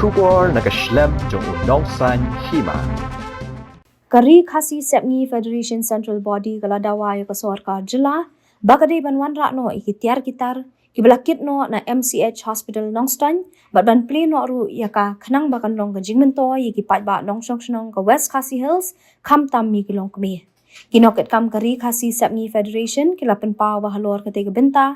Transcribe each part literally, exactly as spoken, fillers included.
Khubor na ka shlem jong u nongsan hima. Ka Ri Khasi Sepngi Federation Central Body ka la dawa ïa ka sorkar jylla ba ka dei ban wanrah noh ïa ki tiar ki tar kiba la kit noh na M C H Hospital Nongstoiñ bad ban plie noh ruh ïa ka khnang ba kan long ka jingmyntoi ïa ki paidbah nongshong shnong ka West Khasi Hills khamtam ïa ki longkmie. Ki nongkitkam ka Ri Khasi Sepngi Federation ki la pynpaw ba halor katei ka bynta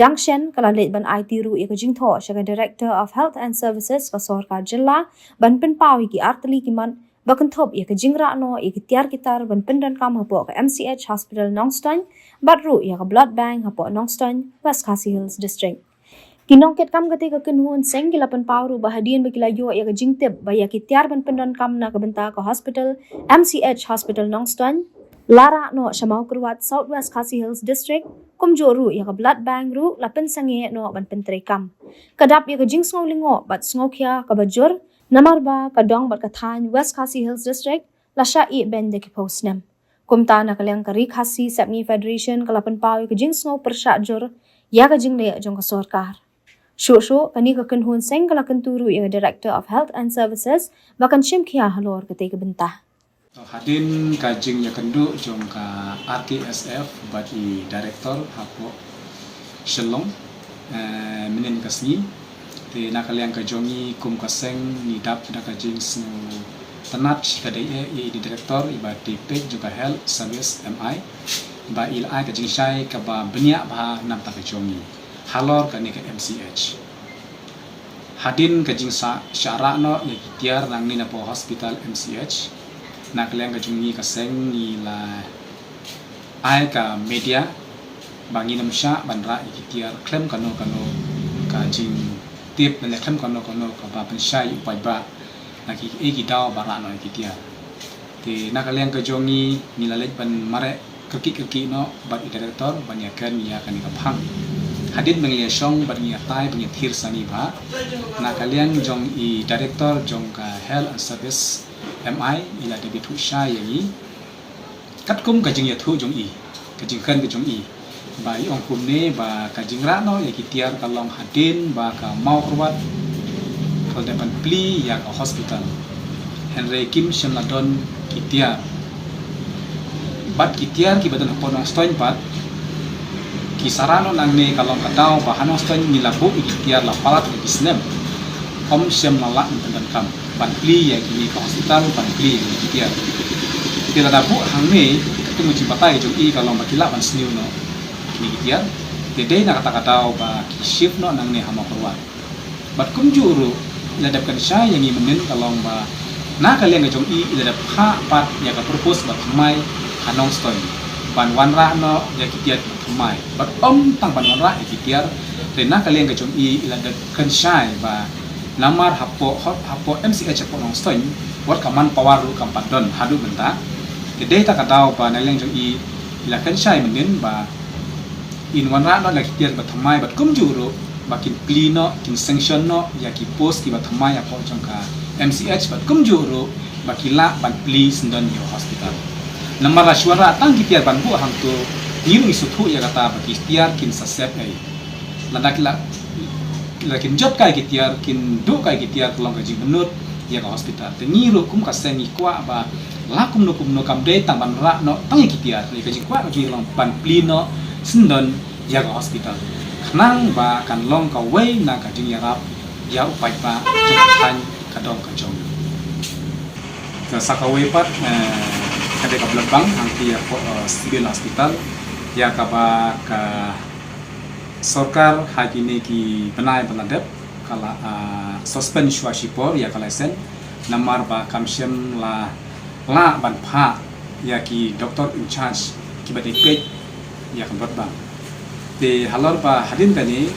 dang shen ka la leit ban aiti ruh ïa ka jingthoh sha ka Director of Health and Services ka sorkar jylla ban pynpaw ïa ki artylli ki mat ba kynthup ïa ka jingrah noh ïa ki tiar ki tar ban pyndonkam hapoh ka M C H Hospital Nongstoiñ bad ruh ïa ka blood bank hapoh Nongstoiñ, West Khasi Hills District. Ki nongkitkam katei ka kynhun seng ki la pynpaw ruh ba hadien ba ki la ïoh ïa ka jingtip ba ïa ki tiar ban pyndonkam na ka bynta ka hospital, M C H Hospital Nongstoiñ, la rah noh sha Mawkyrwat, South West Khasi Hills District, kumjuh ruh ïa ka blood bank ruh la pynsangeh noh ban pyntreikam. Ka dap ïa ka jingsngew lyngngoh bad sngew khia kaba jur, namar ba ka dong bad ka thaiñ West Khasi Hills District la shah ïeh beiñ da ki phew snem. Kumta na ka liang ka Ri Khasi Sepngi Federation ka la pynpaw ïa ka jingsngew pyrshah jur ïa ka jingleh jong ka sorkar. Shuh shuh kane ka kynhun seng ka la kyntu ruh ïa ka Director of Health and Services ba kan shim khia halor katei ka bynta. To, hadien ka jingïakynduh jong ka R K S F bad i Director hapoh Shillong, eh, mynnin ka sngi. Te na ka liang ka jong ngi kum ka seng ngi dap da ka jingsngewtynnat shi ka dei eh ïa i Director iba dei peit jong ka Health Service M I ba i la ai ka jingshai kaba bniah bha na ka bynta ka jong ngi halor kane ka M C H. Hadien ka jingshah rah noh ïa ki tiar nangne napoh hospital M C H, na ka liang ka jong ngi ka seng ngi la ai ka media ba ngin ym shah ban rah ïa ki tiar khlem kano kano ka jingtip lane khlem kano kano kaba pynshai ïa u paidbah na kiei ki daw ba rah noh ïa ki tiar. Te na ka liang ka jong ngi ngi la leit ban mareh kyrkieh kyrkieh noh bad i Director ban ïakren ïa kane ka phang. Hadien ba ngi ïashong bad ngi ïatai ba ngi ïathir sani bha, na ka liang jong i Director jong ka Health and Service M I i la dep ïathuh shai ïa ngi katkum ka jingïathuh jong i, ka jingkren ka jong i, ba i ong kumne ba ka jingrah noh ïa ki tiar ka long hadien ba ka Mawkyrwat ka la dep ban plie ïa ka hospital, hynrei kim shym la don ki tiar. Bad ki tiar kiba don hapoh Nongstoiñ pat ki sa rah noh nangne ka long ka daw ba ha Nongstoiñ ngi la buh ïa ki tiar la palat ïa ki snem, ym shym la lah ban pyndonkam ban plie ïa kine ka hospital, ban plie ïa kine ki tiar. Te lada buh hangne, katkum ka jingbatai ka jong i ka long ba ki lah ban sniew noh kine ki tiar. Te dei na kata ka daw ba ki shift noh nangne ha Mawkyrwat. Bad kumjuh ruh i la dep kynshai ïa ngi mynnin ka long ba na ka liang ka jong i i la dep phah pat ïa ka propose ba thymmai ha Nongstoiñ ban wanrah noh ïa ki tiar ba thymmai. Bad ym tang ban wanrah ïa ki tiar, te na ka liang ka jong i i la dep kynshai ba namar hapoh, hapoh M C H hapoh Nongstoiñ wat ka manpower ruh kam pat don haduh mynta. Te dei ta ka daw ba na liang jong i i la kynshai mynnin ba in wanrah noh ïa ki tiar ba thymmai bad kumjuh ruh ba kin plie noh, kin sanction noh ïa ki post kiba thymmai hapoh jong ka M C H bad kumjuh ruh ba ki lah ban plie syndon ïa u hospital. Namar la shu wanrah tang ki tiar ban buh hangto, ngi ruh ngi sngewthuh ïa kata ba ki tiar kin sa sep ei. Lada ki la, lada kin jot kai ki tiar, kin duh kai ki tiar ka long ka jingmynnud ïa ka hospital. Te ngi ruh kum ka seng ngi kwah ba la kumno kumno kam dei tang ban rah noh tang ïa ki tiar. Ïa ka jingkwah ka jong ngi long ban plie noh syndon ïa ka hospital khnang ba kan long kawei na ka jingïarap ïa u paidbah jong ka thaiñ ka dong ka jong. Sa kawei pat, eh, ka dei ka blood bank hangtei hapoh, eh, Civil Hospital ïa kaba ka sorkar ha kine ki bnai ba la dep ka la, ah, suspend shuwa shipor ïa ka license namar ba kam shym la lah ban phah ïa ki doctor in charge kiba dei peit ïa ka blood bank. Te halor ba hadien kane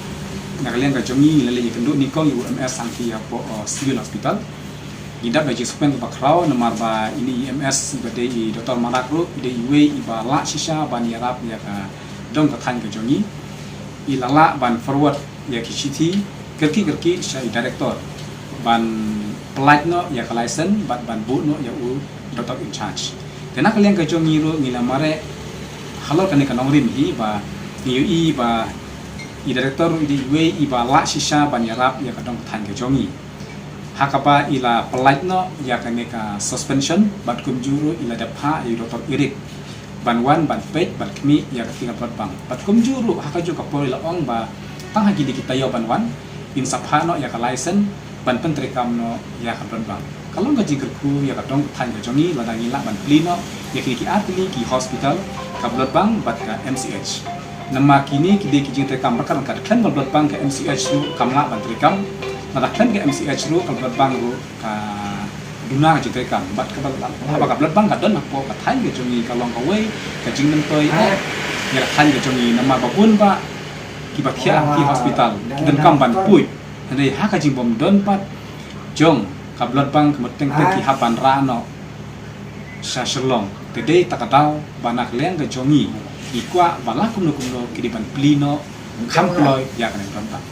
na ka liang ka jong ngi la leit ïakynduh nyngkong ïa u M S hangtei hapoh, uh, Civil Hospital. Ngi dap da jingsngewbha kaba khraw namar ba ine i M S iba dei i Doctor Marak ruh i dei iwei iba lah shisha ban ïarap ïa ka dong ka thaiñ ka jong ngi. I la lah ban forward ïa ki shithi kyrkieh kyrkieh sha i director ban pyllait noh ïa ka license bad ban buh noh ïa u doctor in charge. Te na ka liang ka jong ngi ruh ngi la mareh halor kane ka nongrim hi ba ngi ïohi ba i director ruh i dei iwei iba lah shisha ban ïarap ïa ka dong ka thaiñ ka jong ngi. Ha kaba i la pyllait noh ïa kane ka suspension, bad kumjuh ruh i la dep ha ïa u Doktor Eric ban wan ban peit ban khmih ïa ka thing ka blood bank. Bad kumjuh ruh ha kajuh ka por i la ong ba tang ha kine ki taïew ban wan in sa phah noh ïa ka license ban pyntreikam noh ïa ka blood bank. Ka long ka jingkyrkhu ïa ka dong ka thaiñ ka jong ngi lada ngi lah ban plie noh ïa kine ki ar tylli ki hospital, ka blood bank bad ka M C H. Namar kine ki dei ki jingtreikam ryngkat ryngkat, khlem ka blood bank ka M C H ruh kam lah ban treikam. Lada khlem ka M C H ruh ka blood bank ruh ka duna ka jingtreikam. Bad kaba, haba ka blood bank ka don hapoh ka thaiñ ka jong ngi ka long kawei ka jingmyntoi eh ïa ka thaiñ ka jong ngi, namar ba bun bah kiba thiah ha ki hospital ki donkam ban poi. Hynrei ha ka jingbym don pat jong ka blood bank, ka mut teng teng ki hap ban rah noh sha Shillong. Te dei ta ka daw ba na ka liang ka jong ngi ngi kwah ba la kumno kumno ki dei ban plie noh kham kloi ïa kane ka blood bank.